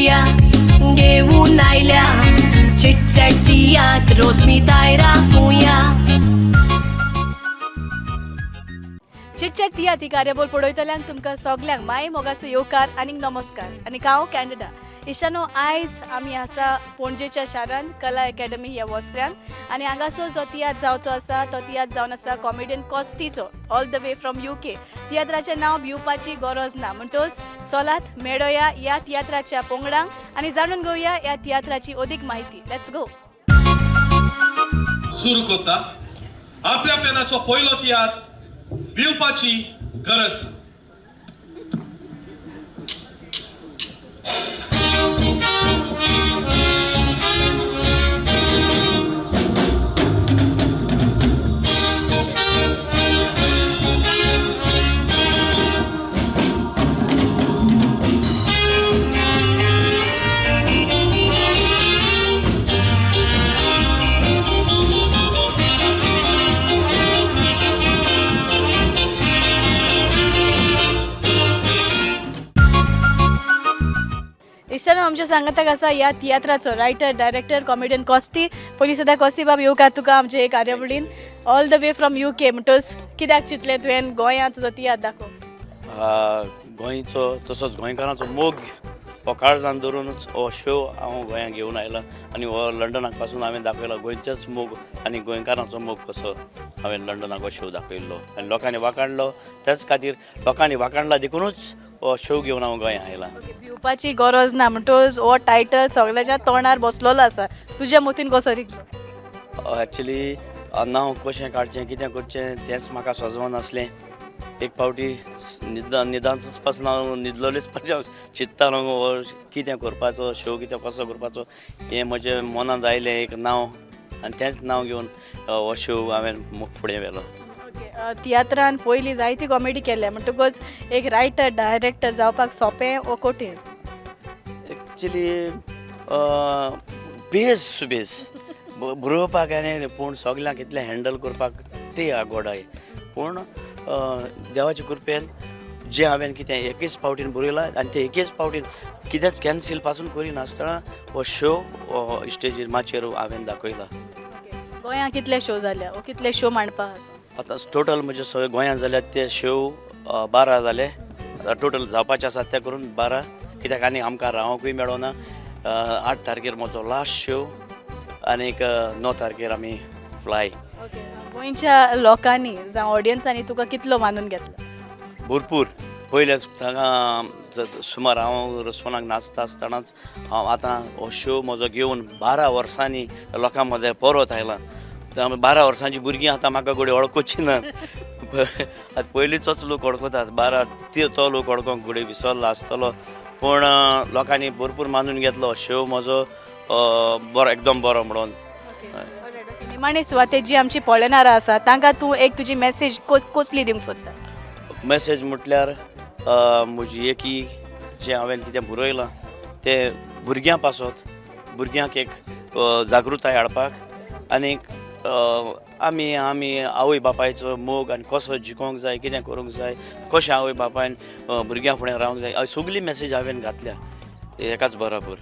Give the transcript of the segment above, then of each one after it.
रुपया घेऊन आयल्या. चिटचॅट तियात्र रोसमी तायरा कुया. चिटचॅट तियात्र ही कार्यावळ पळयतल्यांक तुमकां सगल्यांक माय मोगाचो येवकार आनी नमस्कार. आनी हांव कॅनडा इश्टानो, आयज आमी आसा पणजेच्या शारांत कला एकेडमी ह्या वस्त्र्यान आनी हांगासर जो तियात्र जावचो आसा तो तियात्र जावन आसा कॉमेडियन कॉस्टीचो, all the way from UK. तियात्राचें नांव भिवपाची गरज ना, म्हणटच चलात मेळोया ह्या तियात्राच्या पंगडांक आनी जाणून घेवया ह्या तियात्राची अदीक म्हायती. Let's go. सुरू करता आपल्या पेनाचो पयलो तियात्र, भिवपाची गरज ना. इश्टानो, आमच्या सांगाताक आसा ह्या तियात्राचो रायटर डायरेक्टर कॉमेडियन कॉस्ती. पयलीं सदां कॉस्ती बाब, येवकार तुका आमचे हे कार्यावळीन, all the way from UK. म्हणटच कित्याक चिंतलें तुवें गोंयांत तुजो तियात्र दाखोवंक? गोंयचो तसोच गोंयकारांचो मोग हो काळजान धरुनूच हो शो हांव गोंयांत घेवन आयला आनी हो लंडनाक पासून हांवें दाखयला गोंयचोच मोग आनी गोंयकारांचो मोग कसो हांवें लंडनाक हो शो दाखयल्लो आनी लोकांनी वाखाणलो. त्याच खातीर लोकांनी वाखाणला देखुनूच हो शो घेवन हांव गोंयांत आयला. भिवपाची गरज ना म्हणटच हो टायटल सगळ्याच्या तोंडार बसलेलो आसा, तुज्या मतीन कसो रिगलो? एक्चुली नांव कशें काडचें, कितें करचें तेंच म्हाका सजवनासलें. एक फावटी न्हिदला, न्हिदांतच पासून हांव न्हिदलोलेच पासून हांव चिंत्तालो हो कितें करपाचो शो, कितें कसो करपाचो हें म्हज्या मनांत आयलें एक नांव आनी तेंच नांव घेवन हो शो हांवें फुडें व्हेलो. ओके, तियात्रान पयलीं जायती कॉमेडी केल्या, म्हणटकच एक रायटर डायरेक्टर जावपाक सोंपें वो कठीण? एक्चुली बेज सुबेज बरोवपाक आनी पूण सगल्यांक इतलें हँडल करपाक ते आगोडाय, पूण देवाचे कृपेन जें हांवें कितें एकेच फावटीन बरयलां आनी तें एकेच फावटीन कितेंच कॅन्सील पासून करिनासतना हो शो स्टेजीर माचयेर हांवें दाखयला. गोंयांत कितले शो जाल्या वो कितले शो मांडपाक? आतां टोटल म्हजे सगळे गोंयांत जाल्यात ते शो 12 जाले. आतां टोटल जावपाचे आसात ते करून 12, कित्याक आनी आमकां रावंकूय मेळना. 8 तारखेर म्हजो लास्ट शो आनीक 9 तारखेर आमी फ्लाय. ओके, गोंयच्या लोकांनी जावं ऑडियन्सांनी तुका कितलो मानून घेतला? भरपूर. पयले हांगा सुमार हांव रसवनाक नाचता आसतनाच हांव आतां हो शो म्हजो घेवन 12 वर्सांनी लोकां मदें परत आयला. 12 वर्सांची भुरगीं आतां म्हाका घडये वळखुची ना. आतां पयलींचोच लोक वळखतात, 12 ते तो लोक वळखोंक घडये विसरलो आसतलो, पूण लोकांनी भरपूर मानून घेतलो शो म्हजो बरो, एकदम बरो म्हणून. निमाणे सुवातेर जी आमची पळयणारां आसा तांकां तूं एक तुजी मॅसेज कसली दिवंक सोदता? मॅसेज म्हटल्यार म्हजी एकी जें हांवें कितें बरयलां तें भुरग्यां पासत, भुरग्यांक एक जागृताय हाडपाक आनीक आमी आमी आवय बापायचो मोग आनी कसो जिखोंक जाय, कितें करूंक जाय, कशें आवय बापायन भुरग्यां फुडें रावंक जाय, सगली मॅसेज हांवें घातल्या एकाच बराबर.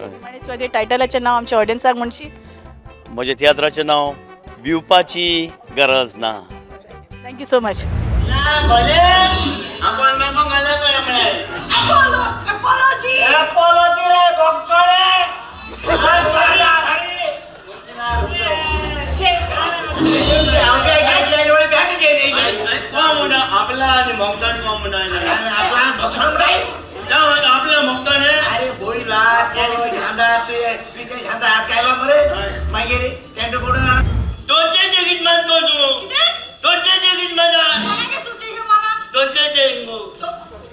निमाणे सुवातेर टायटलाचें नांव आमच्या ऑडियन्साक म्हणशी? म्हज्या तियात्राचें नांव भिवपाची गरज ना. Thank you so much. आपला आणि मोगतान कोण म्हणा, आपला मोगतान. अरे बोयला हात काय मरे मागीर तेंट पडून. तोचे जगीत मानतो तू, तोचे जगीत माना, तोचे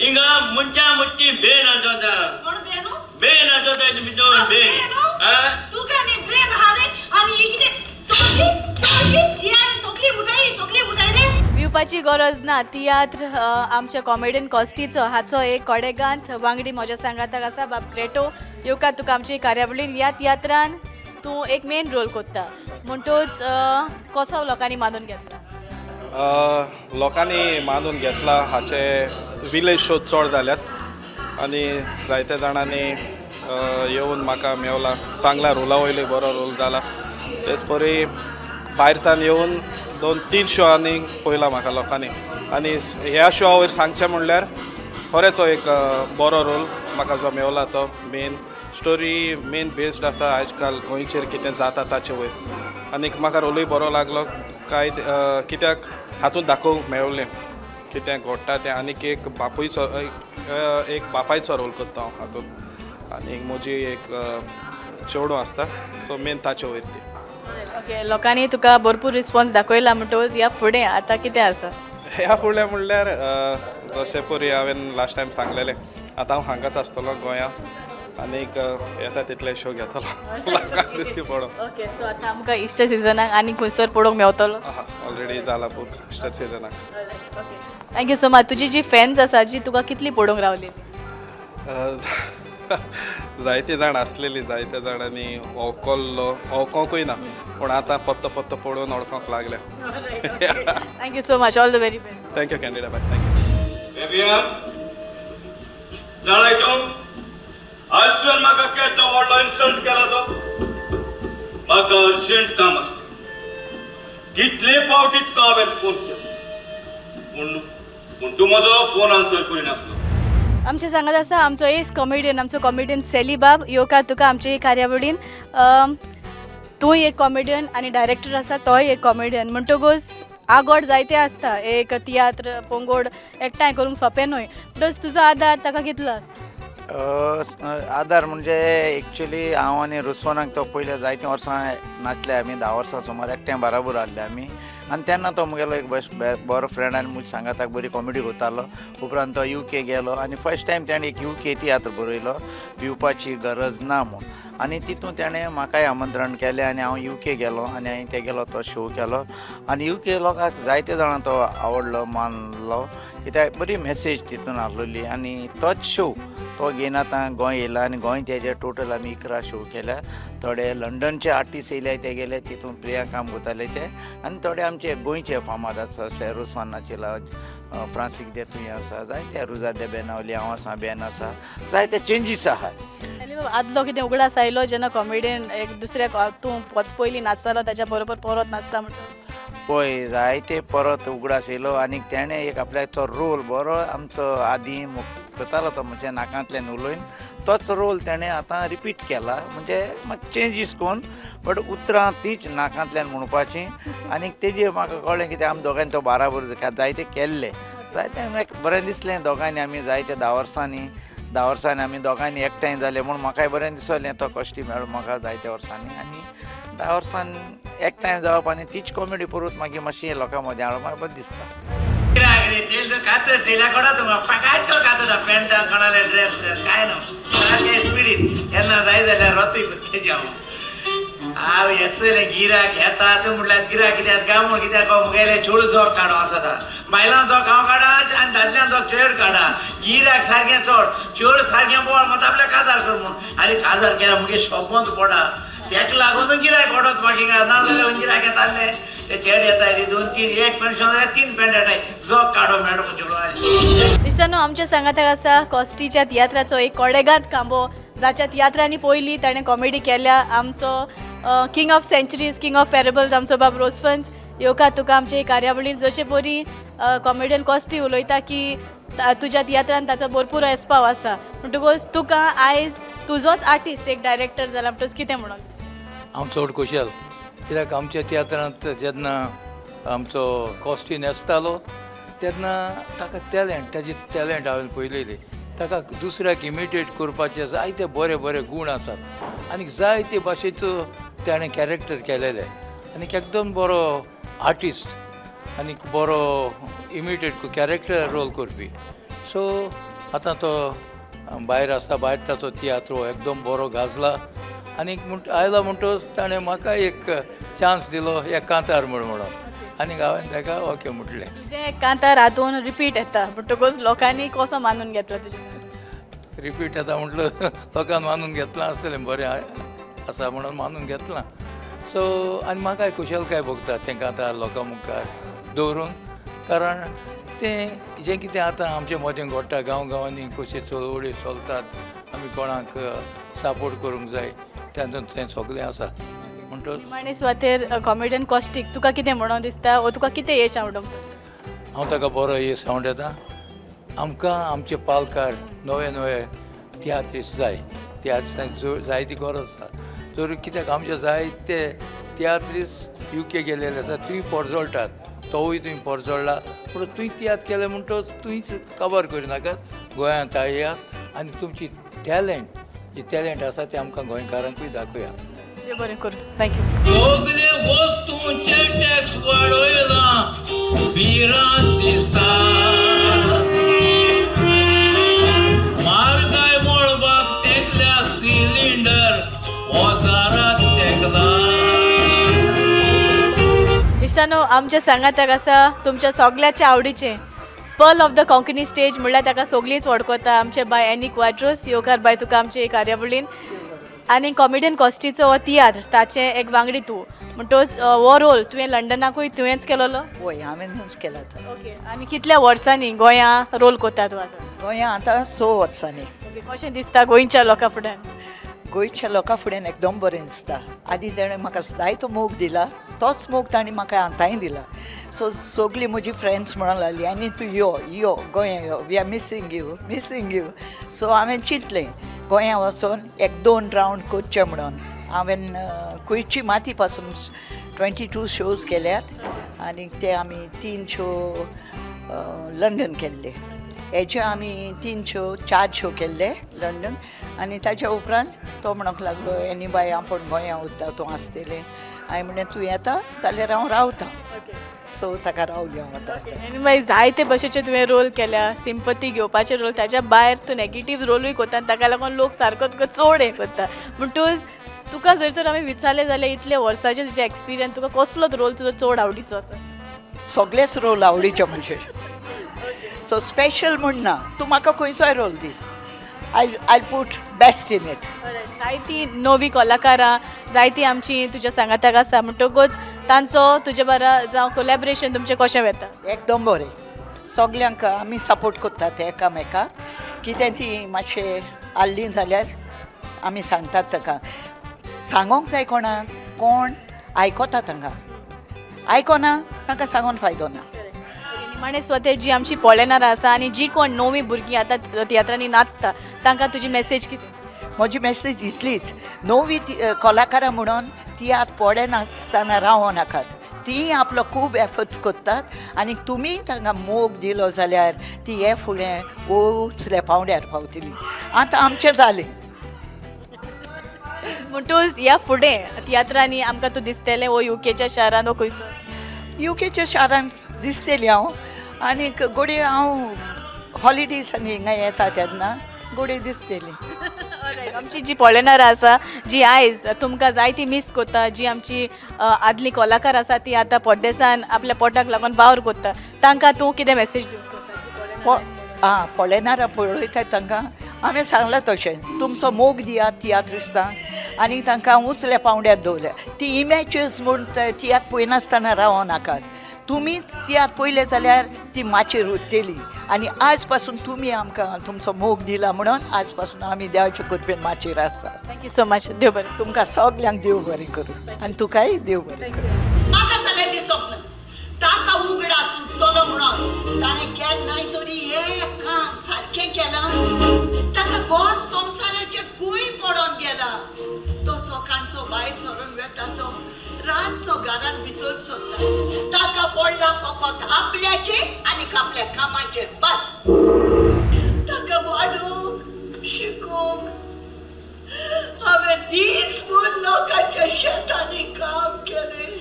हिंगा मुंच्या मुट्टी बेन आसता, बेन आसता तुमी दोन बेन. भिवपाची गरज ना तियात्र आमच्या कॉमेडियन कॉस्टीचो हाचो एक कोडेगांत वांगडी म्हज्या सांगाताक आसा, बाब क्रेटो. येवकार तुका आमची कार्यावळीन. ह्या तियात्रान तूं एक मेन रोल कोत्ता, म्हणटच कसो लोकांनी मानून घेतला? लोकांनी मानून घेतला हाचे विलेज शो चड जाल्यात आनी जायते जाणांनी येवन म्हाका मेवला चांगला रोला वयले बरो रोल जाला. तेच परी भायरतान येवन दोन तीन शोआंनी पळयला म्हाका लोकांनी आनी ह्या शोआ वयर सांगचें म्हणल्यार खरेंच हो एक बरो रोल म्हाका जो मेवला तो मेन स्टोरी मेन बेस्ड आसा आयज काल गोंयचेर कितें जाता ताचे वयर आनीक म्हाका रोलूय बरो लागलो. कांय कित्याक हातूंत दाखोवंक मेळलें कितें घडटा तें. आनीक एक बापूयचो एक बापायचो रोल करता हांव हातूंत आनी म्हजी एक चेडूं आसता, सो मेन ताचे वयर ती. ओके, लोकांनी तुका भरपूर रिस्पॉन्स दाखयला म्हणटकच ह्या फुडें आतां कितें आसा? ह्या फुडलें म्हणल्यार जशें परी हांवें लास्ट टायम सांगलेलें, आतां हांव हांगाच आसतलो गोंया आनीक येता तितले शो घेतलो लोकांक दिसती पडो. ओके, सो आतां आमकां इस्टर सिजनाक आनी खंयसर पळोवंक मेवतलो? ऑलरेडी जाला बूक इस्टर सिजनाक. Thank you so much. तुजी जी फॅन्स आसा जी तुका कितली पळोवंक रावली? जायते जाण आसलेली, जायते जाणांनी वळखल्लो, वळखोंकूय ना पूण आतां पत्तो पत्तो पळोवन वळखोंक लागले. Thank you so much, all the very best. Thank you Candida, bye, thank you. बेबिया जाणाय तूं, आज तुवें म्हाका केदो व्हडलो इन्सल्ट केला तो. म्हाका अर्जंट काम आसा. कितले फावटी तुका हांवें फोन केलो पूण पूण तूं म्हजो फोन आन्सर करिनासलो. आमचे सांगत आसा आमचो एस कॉमेडियन, आमचो कॉमेडियन सेलीबाब. येवकार तुका आमचे कार्यावळीन. तूं एक कॉमेडियन आनी डायरेक्टर आसा तोय एक कॉमेडियन म्हणटकूच आगोड जायते आसता. एक तियात्र पोंगोड एकठांय करूंक सोंपें न्हय, म्हणटकच तुजो आदार ताका कितलो आसा? आदार म्हणजे एक्चुली हांव आनी रुस्वानाक तो पयले जायतीं वर्सां नाचले आमी, 10 वर्सां सुमार एकठांय बराबर आहले आमी. आनी तेन्ना तो मुगेलो एक बेस्ट बरो फ्रेंड आनी म्हज्या सांगाताक बरी कॉमेडी करतालो. उपरांत तो you के गेलो आनी फर्स्ट टायम तेणें एक you के तियात्र बरयलो, भिवपाची गरज ना म्हूण. आनी तितून तेणें म्हाकाय आमंत्रण केलें आनी हांव you के गेलो आनी हांवें तेगेलो तो शो केलो आनी you के लोकांक जायते जाणां तो आवडलो, मानलो, कित्याक बरी मॅसेज तितून आहलोली. आनी तोच शो तो घेवन आतां गोंय येयला आनी गोंय तेजे टोटल आमी 11 शो केल्या. थोडे लंडनचे आर्टिस्ट येयले तेगेले तितून प्लेया काम करताले ते आनी थोडे आमचे गोंयचे फामाद आसा जशे रुस्वान नाचिला, फ्रांसीक देतूय आसा, जायते रुजा दे बेनावली, हांव आसा, बेन आसा, जायते चेंजीस आहा. सेलीबाब, आदलो कितें उगडास आयलो जेन्ना कॉमेडियन एक दुसऱ्या तूं वच पयलीं नाचतालो ताच्या बरोबर परत नाचता म्हणटा? पळय, जायते परत उगडास येयलो आनी तेणें एक आपल्याचो रोल बरो आमचो आदीं करतालो तो म्हणजे नाकांतल्यान उलोवन तोच रोल तेणें आतां रिपीट केला, म्हणजे मातशें चेंजीस करून बट उतरां तीच नाकांतल्यान म्हणपाचीं. आनी तेजेर म्हाका कळ्ळें कित्याक आमी दोगांनी तो बाराबर जायते केल्ले, जायते बरें दिसलें दोगांनी आमी जायते 10 वर्सांनी, 10 वर्सांनी आमी दोगांनी एकठांय जाले म्हूण म्हाकाय बरें दिसलें. तो कश्टी मेळ्ळो म्हाका जायत्या वर्सांनी आनी 10 वर्सांनी एकठांय जावप आनी तीच कॉमेडी परत मागीर मातशी लोकां मदें हाडप म्हाका बरें दिसता. खात चेल्या कोणा तुमकां कांयच खात पॅन्टां कोणाले ड्रेस ड्रेस काय न्हू सारकें स्पिडीन केन्ना जाय जाल्यार रोतूय तेजें हांव हांव येसलें गिराक येता तूं म्हटल्यार गिराक कित्याक काय म्हूण कित्याक मुगेलें चेडूं जोग काडो आसता, बायलां जोग हांव काडा आनी दादल्यां जोग चेड काडा. गिराक सारकें चड चेड सारकें बोळ मात आपल्या काजार कर म्हूण. आरे काजार केल्यार मुगे शॉपोंत पडा तेका लागून गिरायक ओडत मागीर ना जाल्यार गिरायक येताले ते चेड येता 2-3 एक पेंट जाल्यार 3 पेंट येताय जोग काडो मेळटा चेडवां. इश्टानो, आमच्या सांगाताक आसा कॉस्टीच्या तियात्राचो एक कोडेगांत कांबो, जाच्या तियात्रांनी पयलीं ताणें कॉमेडी केल्या, आमचो king of centuries, king of parables, आमचो बाब रोजफन्स. येवकार तुका आमचे कार्यावळीर. जशे परी कॉमेडियन कॉस्टी उलयता की तुज्या तियात्रान ताचो भरपूर एस्पाव आसा, म्हणटकूच तुका आयज तुजोच आर्टिस्ट एक डायरेक्टर जाला म्हणटकूच कितें म्हणून? हांव चड खुशाल कित्याक आमच्या तियात्रांत जेन्ना आमचो कॉस्टी न्हेसतालो तेन्ना ताका टॅलंट, ताजी टॅलंट हांवें पळयलेली. ताका दुसऱ्याक इमिटेट करपाचे जायते बरे बरे गूण आसात आनी जायते भाशेचो ताणें कॅरेक्टर केलेले आनी एकदम बरो आर्टिस्ट आनी बरो इमिटेट कॅरेक्टर रोल करपी. सो आतां तो भायर आसता, भायर ताचो तियात्र एकदम बरो गाजला आनी आयलो म्हणटकच ताणें म्हाका एक चान्स दिलो एक कांतार म्हूण म्हणून आनी हांवें ताका ओके म्हटलें. तुजें कांतार हातून रिपीट येता म्हणटकूच लोकांनी कसो मानून घेतला तुजें? रिपीट येता म्हटलं लोकांक मानून घेतलां आसतलें, बरें आसा म्हणून मानून घेतलां. सो आनी म्हाकाय खुशालकाय भोगता तें कांतार लोकां मुखार दवरून, कारण तें जें कितें आतां आमचे मदें घडटा गांव गांवांनी कश्यो चळवळी चलतात, आमी कोणाक सपोर्ट करूंक जाय तातूंत तें सगळें आसा. म्हणटच निमाणे सुवातेर कॉमेडियन कॉस्टीक तुका कितें म्हणून दिसता वो तुका कितें यश आवडोंक? हांव ताका बरो येस आवडटा. आमकां आमचे पालकार नवे नवे तियात्रिस्ट जाय, तियात्रिस्टांक जायती गरज आसा. जर कित्याक आमचे जायते तियात्रिस्ट युके गेलेले आसा, तुंय परजळटात, तोवूय तुवें परजळ्ळा, पूण तुवें तियात्र केले म्हणटच तुंयच कवर करिनाकात, गोंयांत येयात आनी तुमची टॅलंट जी टॅलंट आसा तें आमकां गोंयकारांकूय दाखोवया. बरें करूं, thank you. सगळे वस्तूंचे टॅक्स वाडयला भिरांत दिसता, म्हारगाय मळबाक तेंकल्या, सिलिंडर वजाराक तेंकला. इश्टानो, आमच्या सांगाताक आसा तुमच्या सगळ्याच्या आवडीचें pearl of the Konkani stage म्हणल्यार ताका सगळींच वळखता, आमचे बाय एनी क्वाड्रोस. येवकार बाय तुका आमचे कार्यावळीन. आनी कॉमेडियन कॉस्टीचो हो तियात्र ताचें एक वांगडी तूं, म्हणटोच हो रोल तुवें लंडनाकूय तुवेंच केलोलो? वय, हांवेंनूच केला तो. ओके, आनी कितल्या वर्सांनी गोंयां रोल कोता तूं आतां? गोंया आतां 6 वर्सांनी. ओके, कशें दिसता गोंयच्या लोकां फुड्यान? गोंयच्या लोकां फुड्यान एकदम बरें दिसता. आदी ताणें म्हाका जायतो मोग दिला, तोच मोग ताणें म्हाका आतांय दिला. सो सगळीं म्हजी फ्रेंड्स म्हणूंक लागली आनी तूं यो यो गोंया यो, we are missing you missing you. So हांवें चिंतलें गोंया वचोन एक 2 रावंड करचें म्हणून. हांवें कुयची माती पासून 22 शोज केल्यात आनी ते आमी 3 शो लंडन केल्ले. हेचे आमी 3 शो 4 शो केल्ले लंडन. आनी ताच्या उपरांत तो म्हणूंक लागलो एनी बाय आपूण गोंया उरता, तूं आसतलें. हांवें म्हणलें तूं येता जाल्यार हांव रावता. सो ताका रावली हांव आतां. आनी मागीर जायते भशेचे तुवें रोल केल्या, सिंपती घेवपाचे रोल, ताच्या भायर तूं नेगेटीव रोलूय करता आनी ताका लागून लोक सारको तुका चड हें करता. म्हणटूच तुका जर तर आमी विचारलें जाल्यार इतले वर्साचे तुजे एक्सपिरियन्स तुका कसलो रोल तुजो चड आवडीचो आसा? सगळेच रोल आवडीचे म्हणजे, सो स्पेशल म्हूण ना, तूं म्हाका खंयचोय role the, I put best in it. जायती नवी कलाकारां जायती आमची तुज्या सांगाताक आसा, म्हणटकूच तांचो तुजे बारा जावं कोलॅबरेशन तुमचें कशें वता? एकदम बरें, सगल्यांक आमी सपोर्ट करतात एकामेकाक. कितें ती मातशें आहली जाल्यार आमी सांगतात ताका, सांगोंक जाय कोणाक, कोण आयकता तांकां, आयकना तांकां सांगून फायदो ना. निमाणे स्वता जी आमची पॉलेनारां आसा आनी जी कोण नवी भुरगीं आतां तियात्रांनी नाचता तांकां तुजी मॅसेज कितें? म्हजी मॅसेज इतलीच, नवी कलाकारां म्हणून तियात्र पळयनासतना रावो नाकात, ती आपलो खूब एफर्ट्स करतात आनी तुमी तांकां मोग दिलो जाल्यार ती हे फुडें उचल्या पावंड्यार पावतली. आतां आमचें जालें. म्हणटूच ह्या फुडें तियात्रांनी आमकां तूं दिसतलें वो युकेच्या शारान वो खंयसर? युकेच्या शारान दिसतली हांव, आनीक घडये हांव हॉलिडेजांनी हिंगा येता तेन्ना घडये दिसतली. आमची जी पॉलेनारां आसा जी आयज तुमकां जायती मीस करता, जी आमची आदली कलाकार आसा ती आतां परदेसान आपल्या पोटाक लागून वावर करता, तांकां तूं कितें मॅसेज दिवंक? आं, पॉलेनारां पळयता तांकां हांवें सांगलां तशें, तुमचो मोग दियात तियात्रिस्तांक आनी तांकां उंचल्या पावंड्यार दवरल्या. ती इमेजस म्हूण तियात्र पळयनासतना रावो नाकात, तुमी तियात्र पळयले जाल्यार ती माचयेर उरतली. आनी आज पासून तुमी आमकां तुमचो मोग दिला म्हणून आज पासून आमी देवाचे कृपेन माचयेर आसा. Thank you so much. देव बरें. तुमकां सगल्यांक देव बरें करूं आनी तुकाय देव बरें करूं. म्हाका सगळें दिसप ना, ताका उगडास उरतलो म्हणून ताणें केन्नाय तरी हें काम सारकें केलां. ताका घर संवसाराचें कूय पडोन गेला. तो सकाळचो भायर सरून वेता, तो रातचो घरान भितर सरता. ताका पडला फकत आपल्याचें आनी आपल्या कामाचें बस. ताका वाडोवंक शिकोवंक हांवें दीसभर लोकांच्या शेतांनी काम केलें.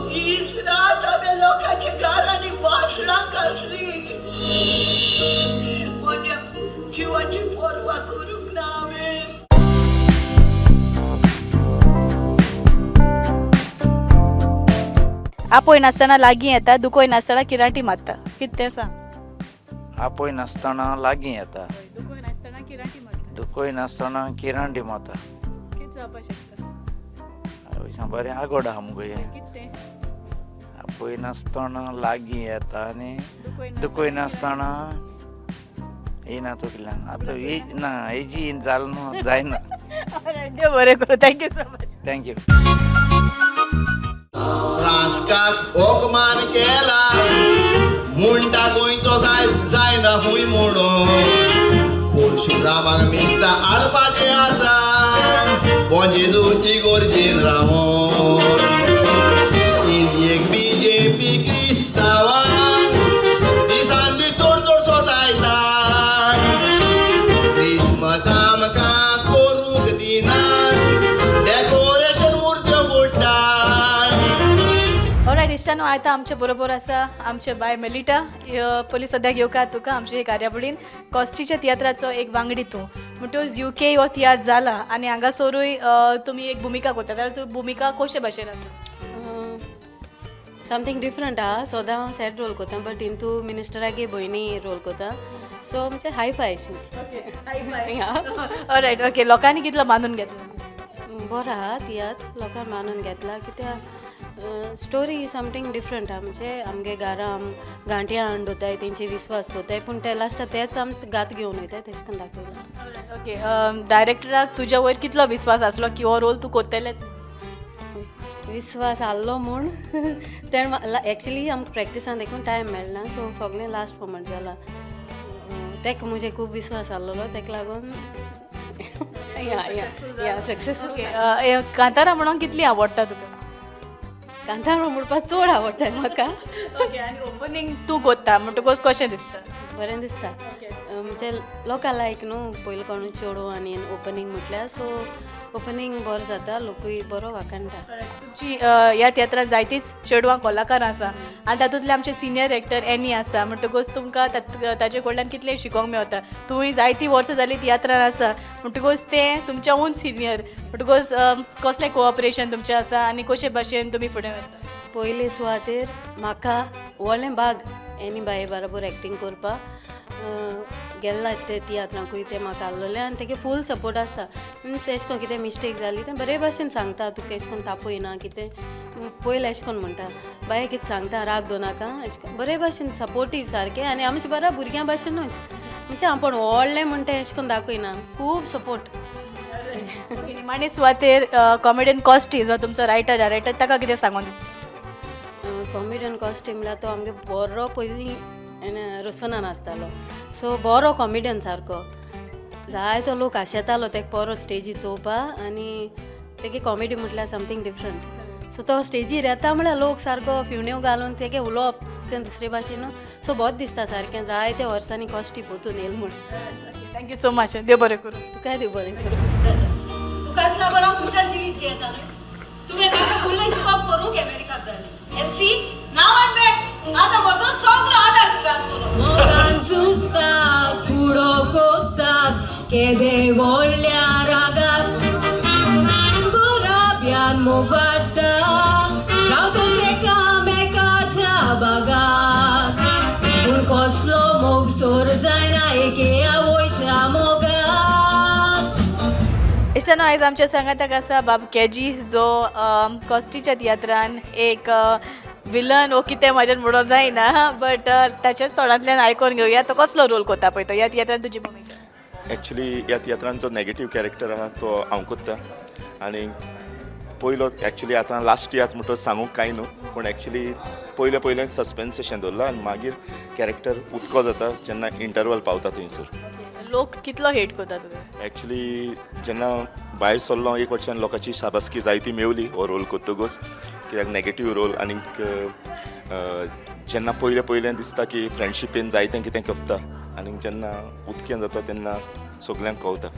दीस रात हांवें लोकांच्या घरांनी वासरां घासली. म्हज्या जिवाची पर्वा करूंक ना हांवें. आपय नासतना लागीं येता, दुखय नासतना किरांटी मारता, कितें तें सांग? आपय नासतना लागीं येता, दुखय नासतना किरांटी मारता, दुखय नासतना किरांटी मारता, कितें जावपाक शकता? बरें आगोड आहा मुगो हें. कितें? आपय नासतना लागीं येता आनी दुखय नासतना येयना तकल्यान आतां एज ना, एजी जाल न्हू, जायना. देव बरें करूं. Thank you so much. Thank you. फ्रांस्काक ओकमान केला म्हणटा गोंयचो सायब जायना खूंय म्हणून, परशुरामाक मिस्ता हाडपाचें आसा बों जेजू इगोर्जेन रावोन. इंदियेक बीजेपी क्रिस्तांवांक दिसान दीस चड चड सोतायता, क्रिसमस आमकां करूंक दिनात, डेकोरेशन मुर्त्यो फोडटात. ऑलरायट इश्टानो, आतां आमचे बरोबर आसा आमचे बाय मेलिटा. पयलीं सद्याक येवकार तुका आमचे कार्यावळीन. कॉस्टीच्या तियात्राचो एक वांगडी तूं, म्हणटकच युके हो तियात्र जाला आनी हांगासरूय तुमी एक भुमिका करता, जाल्यार तूं भुमिका कशे भाशेन आसा? समथींग डिफरंट आहा. सदां हांव सॅड रोल करता, बट इंतू मिनिस्टरागे भयणी रोल करता, सो म्हणजे हाय फाय अशी. All right, okay. लोकांनी कितलो मानून घेतलो? बरो आहा तियात्र, लोकांक मानून घेतला, कित्याक स्टोरी समथींग डिफरंट आहा. म्हणजे आमगे घरा आम गांठयां हाडून दवरताय, तेंचे विस्वास दवरताय, पूण ते लास्टाक तेच आमच घात घेवन वयताय, तेश कोन्न दाखयलां. ओके, डायरेक्टराक तुज्या वयर कितलो विस्वास आसलो की हो रोल तूं करतलें? विस्वास आहलो म्हूण तेणें एक्चुली आमकां प्रॅक्टिसान देखून टायम मेळना, सो सगळें लास्ट मोमेंट जालां. तेका म्हजे खूब विस्वास आहलोलो, तेका लागून या या या सक्सेसफूल. ओके, कांतारा म्हणून कितली आवडटा तुका? कांतारा म्हणपाक चड आवडटा म्हाका. ओके, आनी ओपनींग तूं करता म्हणटकूच कशें दिसता? बरें दिसता, म्हणजे लोकां लायक न्हू पयलीं कोणूय चेडूं आनी ओपनींग म्हटल्यार, सो ओपनींग बरो जाता, लोकूय बरो वाखाणटा. तुमची ह्या तियात्रांत जायतीच चेडवां कलाकार आसा आनी तातूंतले आमचे सिनियर एक्टर एनी आसा, म्हणटकूच तुमकां ताचे कडल्यान कितलें शिकोंक मेवता? तुवूय जायतीं वर्सां जालीं तियात्रान आसा, म्हणटकूच तें तुमच्याहून सिनियर, म्हणटकूच कसलें कोऑपरेशन तुमचें आसा आनी कशे भाशेन तुमी फुडें वता? पयले सुवातेर म्हाका व्हडलें भाग एनी बाये बरोबर एक्टींग करपाक गेल्ला. ते तियात्रांकूय ते म्हाका आहलोले आनी तेगे फूल सपोर्ट आसता. मिन्स एशें कोन्न कितें मिस्टेक जाली तें बरे भाशेन सांगता, तुका एशें कोन्न तापयना. कितें पयलें एशें कोन्न म्हणटा, बाये कितें सांगता राग दवरनाका, एशें कोन्न बरे भाशेन सपोर्टीव सारकें. आनी आमचे बरा भुरग्यां भाशेनूच, म्हणजे आपूण व्हडलें म्हणटा एशें कोन्न दाखयना, खूब सपोर्ट. निमाणे सुवातेर कॉमेडियन कॉस्टी जो तुमचो रायटर डायरेक्टर, ताका कितें सांगून दिसता? कॉमेडियन कॉस्टी म्हणल्यार तो आमगे बरो पयलीं रोसवनान आसतालो, सो बरो कॉमेडियन सारको. जायतो लोक आशेतालो तेका परत स्टेजीर चोवपा, आनी तेगे कॉमेडी म्हटल्यार समथींग डिफरंट. सो तो स्टेजीर येता म्हळ्यार लोक सारको फिवण्यो घालून तेगे उलोवप तें दुसरे भाशेन, सो बरें दिसता सारकें जायते वर्सांनी कॉस्टी पोतून येयल म्हूण. Thank you so much. देव बरें करूं. तुकाय देव बरें करूं. तुका आसला बरो खुशाल जिवीत जियेता न्हय. तुवें म्हाका फुडलें शिकप करूंक अमेरिकाक धाडलें, and see now I am back. आतां म्हजो सगलो आदार तुका आसतलो. मोगान सुस्ता फुडो कोत्तात केदे व्हडल्या रागात, गोराब्यान मोग वाडटा रावतोच एकामेकाच्या बागात, पूण कसलो मोग सोर जायना एके आवयच्या मोगात. इश्टानो, आयज आमच्या सांगाताक आसा बाब केजी, जो कॉस्टीच्या तियात्रान एक विलन वो कितें म्हाज्यान म्हणूंक जायना, बट ताच्याच तोंडांतल्यान आयकोन घेवया तो कसलो रोल कोता पळय तो. ह्या तियात्रान तुजी भुमिका? एक्चुली ह्या तियात्रान जो नेगेटीव कॅरेक्टर आहा तो हांव कोत्ता. आनी पयलो एक्चुली आतां लास्ट तियात्र म्हणटच सांगूंक कांय न्हू, पूण एक्चुली पयलें पयलें सस्पेन्स अशें दवरलां आनी मागीर कॅरेक्टर उदको जाता जेन्ना इंटरवल पावता थंयसर. लोक कितलो हेट करता तुका? एक्चुली जेन्ना भायर सरलो एक वटच्यान लोकांची शाबासकी जायती मेवली हो रोल करतकूच, कित्याक नेगेटीव रोल. आनीक जेन्ना पयलें पयलें दिसता की फ्रेंडशिपीन जायतें कितें करता, आनी जेन्ना उदकें जाता तेन्ना सगल्यांक कळटा.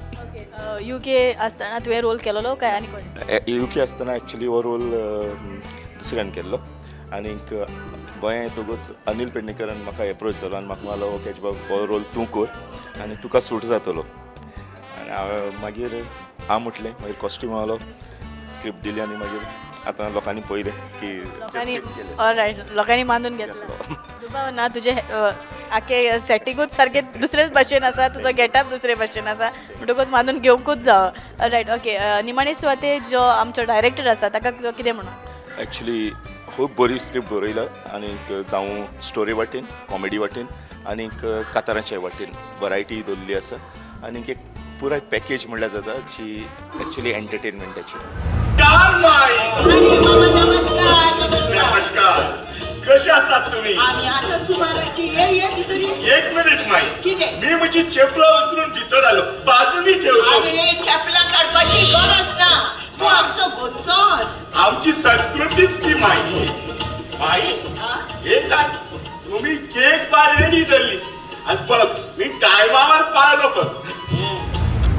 युके आसतना तुवें रोल केलोलो काय आनी कोण? युके आसतना एक्चुली हो रोल दुसऱ्यान केल्लो, आनीक गोंया येतकूच अनिल पेडणेकरान म्हाका एप्रोच जालो आनी म्हाका म्हणलो, ओके बाब, हो रोल तूं कर आनी तुका सूट जातलो. आनी हांवें मागीर हांव म्हटलें, मागीर कॉस्ट्यूम आलो, स्क्रिप्ट दिली आनी मागीर आतां लोकांनी पळयलें की लोकांनी justice केलें. ऑलरायट, लोकांनी मानून घेतला. दुबाव ना, तुजें आखे सेटिंगूच सारकें दुसरेच भाशेन आसा, तुजो गेटअप दुसरे भाशेन आसा, म्हणटकूच मानून घेवंकूच जावो. Right, okay. निमाणे सुवातेर जो आमचो डायरेक्टर आसा ताका कितें म्हणून? एक्चुली खूब बरी स्क्रिप्ट बरयला, आनीक जावं स्टोरी वाटेन, कॉमेडी वाटेन आनीक कातारांच्या वाटेन वरायटी दवरली आसा आनीक एक पुराय पॅकेज म्हणल्यार जाता जी एक्चुली एंटरटेनमेंटाची. नमस्कार, कसे आसात तुम्ही? आमी आसात सुमाराची. ये ये भितर ये. एक मिनिट माई. कितें? मी म्हजी चपलां विसरून भितर आलो, बाजूनी ठेवतो. अरे चपलां काडपाची गरज ना, तूं आमचो गोचोच. आमची संस्कृतीच ती माई. माई हे काय तुम्ही केक बार रेडी धरली आणि बघ मी टायमावर पाळलो पण.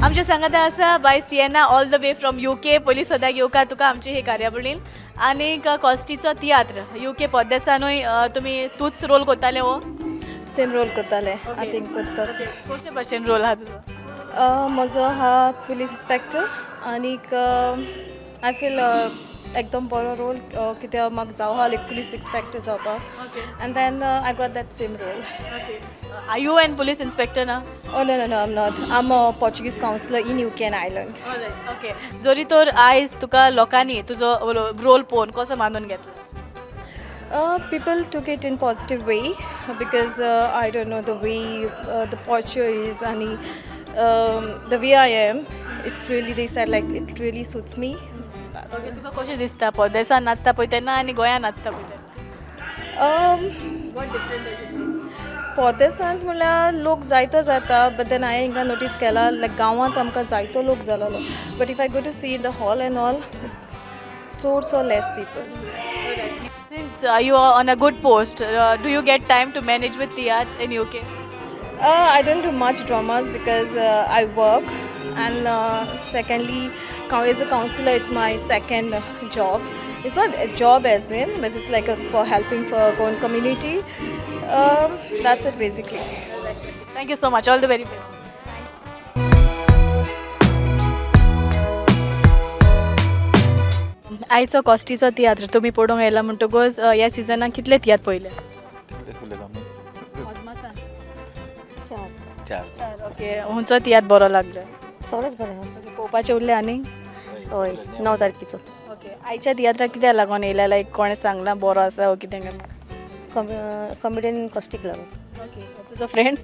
आमच्या सांगाता आसा बाय Siena all the way from UK. पयलीं सदाक येवकार तुका आमची हे कार्यावळीन. आनीक कॉस्टीचो तियात्र UK पोद्देसानूय तुमी तूंच रोल कोत्ताले हो? सेम रोल करताले, I think कोत्ताच. कशे भशेन रोल आहा तुजो? म्हजो आहा पुलीस इन्स्पेक्टर आनीक I feel एकदम बरो रोल कित्याक म्हाका जावं आहा लायक पुलीस इन्स्पेक्टर जावपाक and then I got that same role. Are you an police inspector ना? Oh no no no, I'm not. I'm a Portuguese counsellor in UK and Ireland. Okay, जरी तर आयज तुका लोकांनी तुजो रोल पळोवन कसो मानून घेतलो? People took it in positive way because I don't know the way the posture is and the way I am. It really, they said like it really suits me. Okay, तुका कशें दिसता परदेसान नाचता पळय तेन्ना आनी गोंयांत नाचता पळय तेन्ना? पोदेसांत म्हणल्यार लोक जायतो जाता, बट then हांवें हिंगा नोटीस केला लायक गांवांत आमकां जायतो लोक जालोलो, but if I go to see in the hall and all चडसो less people. Since you are on a good post, do you get time to manage with tiatrs in UK? I don't do much dramas because I work, and secondly, as a counselor, it's my second job. It's not a job as in, but it's like a, for helping for own community. That's it basically. Thank you so much. All the very best. आयचो कॉस्टीचो तियात्र तुमी पळोवंक आयला म्हणटकूच ह्या सिजनाक कितले तियात्र पळयले? चार. Okay, खंयचो तियात्र बरो लागलो? सगळेच बरें आहा. पळोवपाचे उरले आनी? हय, 9 तारखेचो. ओके, आयच्या तियात्राक कित्याक लागून येयला? लायक कोणें सांगलां बरो आसा वो कितें काय? कॉमेडियन कॉस्टीक लागून. ओके, तुजो फ्रेंड?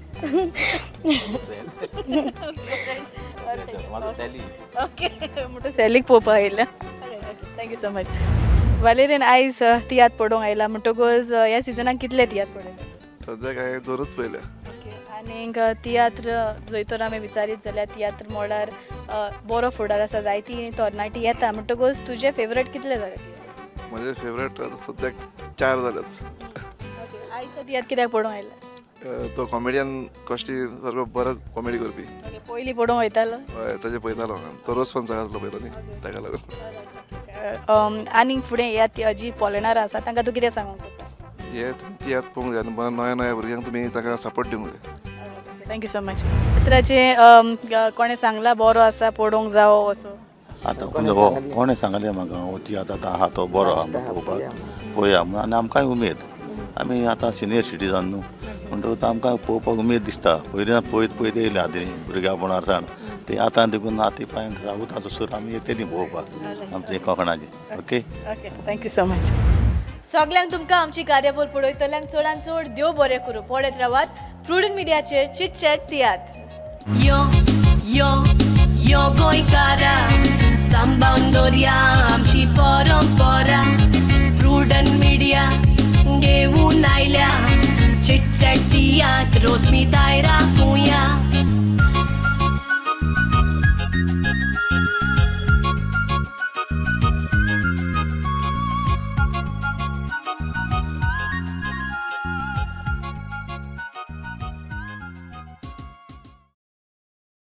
ओके, म्हणटा सॅलीक पळोवपाक आयला. Thank you so much. Valerian, आयज तियात्र पळोवंक आयला म्हणटकूच ह्या सिजनाक कितले तियात्र पळयले? सद्याक हांवें दोनूच पळयल्या. आनीक तियात्र जंय तर आमी विचारीत जाल्यार तियात्र म्हळ्यार बरो फुडार आसा, जायतीं तरणाटीं येता म्हणटकूच तुजे फेवरेट कितले जाले? म्हजे फेवरेट आतां सद्याक 4 जाल्यात. आयचो तियात्र कित्याक पळोवंक आयला? तो कॉमेडियन कॉस्टी सारको बरो कॉमेडी करपी. पयलीं पळोवंक वयतालो? हय, ताजे पळयतालो हांव. तो रोज फन्साक आसलो पळयता न्ही, ताका लागून. आनीक फुडें ह्या जी पॉलेनार आसा तांकां तूं कितें सांगूंक सोदता? हे तुमी तियात्र पळोवंक जाय आनी बरें नव्या नव्या भुरग्यांक तुमी तांकां सपोर्ट दिवंक जाय. Thank you so much. तियात्राचें कोणें सांगलां बरो आसा पळोवंक जावो असो? आतां कोणें सांगलें म्हाका हो तियात्र आतां आहा तो बरो आहा म्हूण पळोवपाक पळोवया म्हूण, आनी आमकांय उमेद. आमी आतां सिनियर सिटीजन न्हू, म्हणटकूच आमकां पळोवपाक उमेद दिसता. पयलीं पळयत पळयत येयले आदी भुरग्यापणार सावन ते आतां देखून हाती पांयांक रावता तसो आमी येतली पळोवपाक आमचे कोंकणाचे. Okay, okay, thank you so much. सगल्यांक तुमकां आमची कार्यावळ पळयतल्यांक चडान चड देव बरें करूं. पळयत रावात प्रुडंट मिडियाचेर चिटचॅट तियात्र. यो यो यो गोंयकारा, सांबाळून दवरया आमची परंपरा. प्रुडंट मिडिया घेवन आयल्या चिटचॅट तियात्र, रोजमी दायरा कुया.